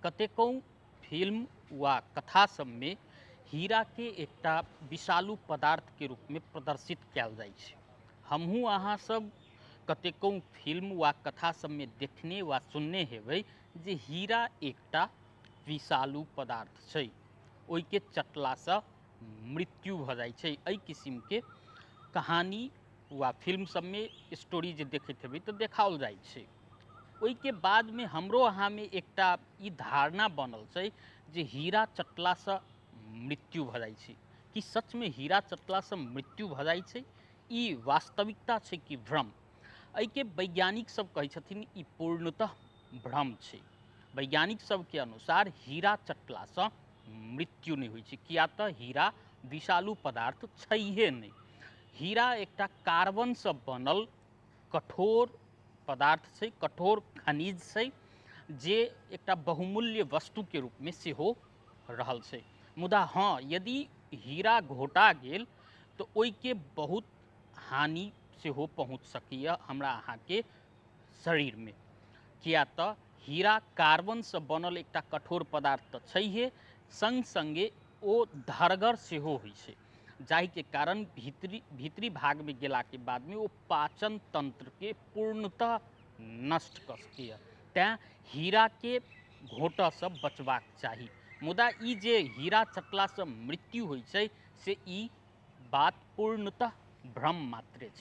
कतेको फिल्म वा कथा सबमे हीराके एकटा विषालु पदार्थके रूपमे प्रदर्शित कयल जाइ छै। हमहूँ अहाँ सब कतेको फिल्म वा कथा सबमे देखने वा सुनने हेबै जे हीरा एकटा विषालु पदार्थ छै, ओहिके चटलासँ मृत्यु भऽ जाइ छै। एहि किसिमके कहानी वा फिल्म सबमे स्टोरी जे देखैत हेबै तऽ देखाओल जाइ छै। ओहिके बादमे हमरो अहाँमे एकटा ई धारणा बनल छै जे हीरा चटलासँ मृत्यु भऽ जाइ छै। कि सचमे हीरा चटलासँ मृत्यु भऽ जाइ छै? ई वास्तविकता छै कि भ्रम? एहिके वैज्ञानिक सब कहै छथिन ई पूर्णतः भ्रम छै। वैज्ञानिक सबके अनुसार हीरा चटलासँ मृत्यु नहि होइ छै, किया तऽ हीरा विषालु पदार्थ छैहे नहि। हीरा एकटा कार्बनसँ बनल कठोर पदार्थ छै, कठोर खनिज छै, जे एकटा बहुमूल्य वस्तुके रूपमे सेहो रहल छै। मुदा हँ, यदि हीरा घोटा गेल तऽ ओहिके बहुत हानि सेहो पहुँच सकैए हमरा अहाँके शरीरमे, किया तऽ हीरा कार्बनसँ बनल एकटा कठोर पदार्थ तऽ छैहे, सङ्ग सङ्गे ओ धरगर सेहो होइ छै, जाहिके कारण भीतरी भीतरी भागमे गेलाके बादमे ओ पाचन तन्त्रके पूर्णतः नष्ट कऽ सकैए। तैँ हीराके घोटऽसँ बचबाक चाही। मुदा ई जे हीरा चटलासँ मृत्यु होइ छै से ई बात पूर्णतः भ्रम मात्रे छै।